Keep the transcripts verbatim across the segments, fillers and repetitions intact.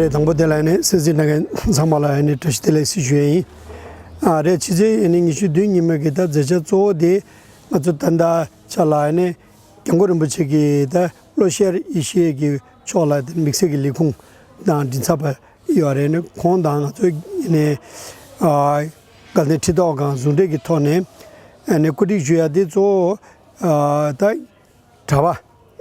རེད། དང་པོ་དེ་ལ་ནི་གསན་གཟིགས་གནང་མཁན་ཚང་མ་ལ་ནི་བཀྲ་ཤིས་བདེ་ལེགས་ཞུ་ཞུ་ཡ་ཡིན། ཨ་རེད། ཕྱི་ཚེས་ནི་ཉི་ཤུ་བདུན་ཉིན་མོའི་གི་ད་མཛད་འཆར་གཙོ་བོ་དེ་ང་ཚོ་ད་ལྟ་ཆ་ལ་ནི་སྐྱབས་མགོན་རིན་པོ་ཆེ་གི་ད་བློ་ཤར་ཡེ་ཤེས་ཀྱི་ཕྱོགས་ལ་དམིགས་བསལ་གྱི་ལས་ཁུངས་དང་མགྲིན་ཚབ་པ་ཡོད་རེད། ནི་ཁོང་དང་ང་ཚོ་ནི་ཨ་དགའ་ལྡན་ཁྲི་ཐོག་ཁང་ཟུང་འབྲེལ་གྱི་ཐོག་ནས་ནི་གོ་སྒྲིག་ཞུ་ཡ་དེ་གཙོ་བོ་ཨ་ད་གྲྭ་པ་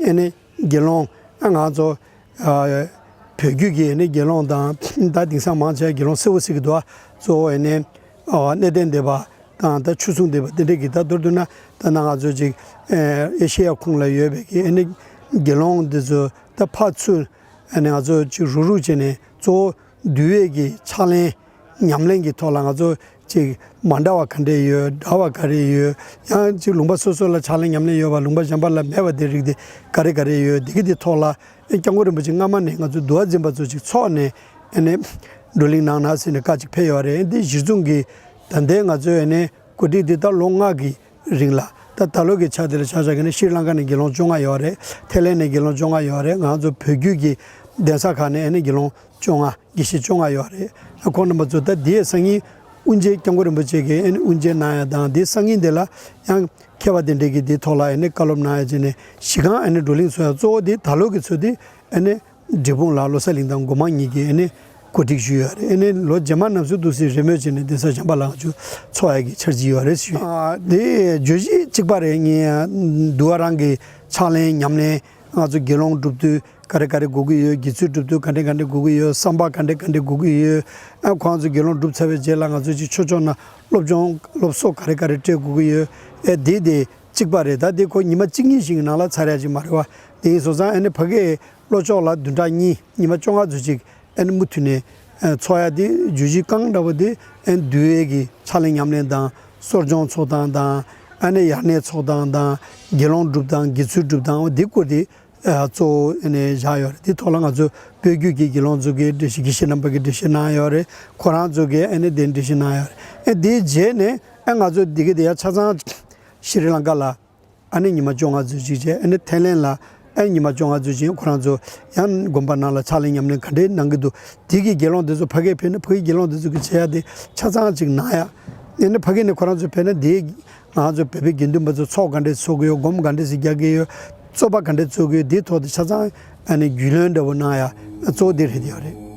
ཨེ་ནི་དགེ་སློང་ཨ་ང་ཚོ་ཨ་བོད་བརྒྱུད་ཀྱི་ཨེ་ནི་དགེ་སློང་དང་ད་དེང་སང་མང་ཆེ་བ་དགེ་སློང་གསལ་བོ་གཟིགས་ཀྱི་འདུག་གཙོ་བོ་ཨེ་ནི་ཨ་གནས་བརྟན་སྡེ་པ་དང་ད་ཆོས་སྲུང་སྡེ་པ་དེ་འདྲ་གི་ད་མདོར་བསྡུ་ན་ད་ནང་ང་ཚོ་ཅིག་ཨེ་ཤེ་ཡ་ཁོངས་ལ་ཡོད་པའི་གི་ཨེ་ནི་དགེ་སློང་དེ་ཚོ་ད་ཕར་ཚུར་ཨེ་ནི་ང་ཚོ་ཅིག་རུག་རུག་བྱས་ནས་གཙོ་བོ་འདུལ་བའི་གི་ཕྱག་ལེན་ཉམས་ལེན་གྱི་ཐོག་ལ་ང་ཚོ་ཅིག་མ་འདྲ་བ་ག་འདྲས་ཡོད། འདྲ་བ་ག་རེ་ཡོད། ཡང་ཅིག་ལུང་པ་སོ་སོ་ལ་ཕྱག་ལེན་ཉམས་ལེན་ཡོད་པ། ལུང་པ་གཞན་པ་ལ་མེད་པ་དེ་རིགས་དེ་ག་རེ་ག་རེ་ཡོད། དེ་གི་དེ་ཐོག་ལ་ཨེ་སྐྱབས་མགོན་རིན་པོ་ཆེ་སྔ་མ་ནས་ང་ཚོ་འདུལ་བ་འཛིན་པ་ཚོ་ཅིག་ཚོགས་ནས་ཨེ་ནས་བགྲོ་གླེང་གནང་ན་ཟེར་ནས་བཀའ་ཅིག་ཕེབས་ཡོད་རེད། འདི་གཞིར་བཟུང་གི་ད་ལྟའི་ང་ཚོའི་ཨེ་ནས་གོ་སྒྲིག་འདི་ད་ལོ་ལྔ་གི་རིང་ལ་ད་ད་ལོ་གི་ཆ་དེ་ལ་ཆ་བཞག་གི་ནི་ཤྲི་ལང་ཀ་ནས་དགེ་སློང་བཅོ་ལྔ་ཡོད་རེད། ཐའི་ལེན་ནས་དགེ་སློང་བཅོ་ལྔ་ཡོད་རེད། ང་ཚོ་བོད་བརྒྱུད་ཀྱི་གདན་ས་ཁག་ནས་ཨེ་ནས་དགེ་སློང་བཅོ་ལྔ། དགེ་བཤེས་བཅོ་ལྔ་ཡོད་རེད། ཁོང་རྣམ་པ་ཚོ་ད་འདིའི་སང་ཉིན་དབུ་འབྱེད་སྐྱབས་མགོན་རིན་པོ་ཆེ་གིས་ཨེ་ནི་དབུ་འབྱེད་གནང་ཡ་དང་། འདིའི་སང་ཉིན་དེ་ལ་ཡང་མཁས་པ་དེ་འདྲས་ཀྱིས་འདིའི་ཐོག་ལ་ཨེ་ནི་བཀའ་སློབ་གནང་ཡ་བྱས་ནས་གཞི་རྐང་ཨེ་ནི་བགྲོ་གླེང་ཚོགས་ཡ་གཙོ་བོ་དེ་ད་ལོ་གི་ཚོགས་དེ་ཨེ་ནི་འབྲས་སྤུངས་ལ་བློ་གསལ་གླིང་དང་སྒོ་མང་གཉིས་ཀྱིས་ཨེ་ནི་གོ་སྒྲིག་ཞུས་ཡོད་རེད། ཨེ་ནི་ལོ་རྗེས་མ་ནམ་སུ་འདུག་སེ་རེས་མོས་བྱས་ནས་གདན་ས་གཞན་པ་ལ་ང་ཚོ་ཚོགས་ཡ་གི་འཆར་གཞི་ཡོད་རེད་ཞུས། ཨ་དེ་བརྗོད་གཞི་གཅིག་པ་རེད། ངས་འདུལ་བ་རང་གི་ཕྱག་ལེན་ཉམས་ལེན། ང་ཚོ་དགེ་སློང་སྒྲུབ་དུས་ག་རེ་ག་རེ་དགོས་ཀྱི་ཡོད། དགེ་ཚུལ་སྒྲུབ་དུས་ག་འདྲ་ག་འདྲ་དགོས་ཀྱི་ཡོད། བསམ་པ་ག་འདྲ་ག་འདྲ་དགོས་ཀྱི་ཡོད། ཨ་ཁོང་ཚོ་དགེ་སློང་གྲུབ་ཚར་བའི་རྗེས་ལ་ང་ཚོ་ཅིག་ཆོས་ཕྱོགས་ནང་སློབ་སྦྱོང་སློབ་གསོ་ག་རེ་ག་རེ་སྤྲད་དགོས་ཀྱི་ཡོད། ཨེ་དེ་དེ་གཅིག་པ་རེད། ད་དེ་ཁོ་ཉི་མ་གཅིག་གཉིས་ཤིག་གི་ནང་ལ་ཚར་ཡ་ཅིག་མ་རེད་བ། དེ་ཡིན་སོང་ཙང་ཨ་ནི་ཕ་གིའི་ལྷོ་ཕྱོགས་ལ་བདུན་ཕྲག་གཉིས་ཉི་མ་བཅོ་ལྔ་ཙམ་ཅིག་ཨ་ནི་མུ་མཐུད་ནས་ཨ་ཚོགས་ཡ་དེ་བརྗོད་གཞི་རྐང་འདྲ་བོ་དེ་ཨ་ནི་འདུལ་བའི་གི་ཕྱག་ལེན་ཉམས་ལེན་དང་། གསོ་སྦྱོང་ཚོགས་སྟངས་དང་། ཨ་ནི་དབྱར་གནས་ཚོགས་སྟངས་དང་། དགེ་སློང་སྒྲུབ་སྟངས། དགེ་ཚུལ་སྒྲུབ་སྟངས་འོ་དེ་སྐོར་དེ་ཨ་གཙོ་བོ་ཨ་ནི་བཞག་ཡོད་རེད། དེ་ཐོག་ལ་ང་ཚོ་བོད་བརྒྱུད་ཀྱི་དགེ་སློང་ཚོ་གིས་འགྲེལ་བཤད། དགེ་བཤེས་རྣམ་པ་གིས་འགྲེལ་བཤད་གནང་ཡོད་རེད། ཁོ་རང་ཚོ་གིས་ཨ་ནི་དེ་འགྲེལ་བཤད་གནང་ཡོད་རེད། ཨ་དེའི་རྗེས་ནས་ཨ་ང་ཚོ་དེ་གི་དེ་ཡང་ཆ་ཚང་ཤྲི་ལང་ཀ་ལ་ཨ་ནི་ཉི་མ་བཅོ་ལྔ་ཙམ་ཅིག་བྱས། ཨ་ནི་ཐའི་ལེན་ལ་ཨ་ནི་ཉི་མ་བཅོ་ལྔ་ཙམ་ཅིག་ཁོ་རང་ཚོ་ཡང་དགོན་པ་ནང་ལ་ཕྱག་ལེན་ཉམས་ལེན་ག་འདྲས་གནང་གི་འདུག་དེ་གི་དགེ་སློང་དེ་ཚོ་ཕ་གིར་ཕེབས་ན་ཕ་གིའི་དགེ་སློང་དེ་ཚོ་གིས་བྱེད་ཡ་དེ་ཆ་ཚང་ཅིག་གནང་ཡ། ཨ་ནི་ཕ་གི་ནས་ཁོ་རང་ཚོ་ཕེབས་ན་དེ་ང་ཚོ་བོད་པའི་དགེ་འདུན་པ་ཚོ་ཚོགས་ག་འདྲས་ཚོགས་ཀྱི་ཡོད། སྒོམ་ག་འདྲས་རྒྱག་གི་ཡོད། རྩོད་པ་ག་འདྲས་རྩོད་ཀྱི་ཡོད། དེའི་ཐོག་དེ་ཆ་ཚང་ཨ་ནི་རྒྱུས་ལོན་འདྲ་བོ་གནང་ཡ་གཙོ་བོ་དེ་རེད་ཡོད་རེད།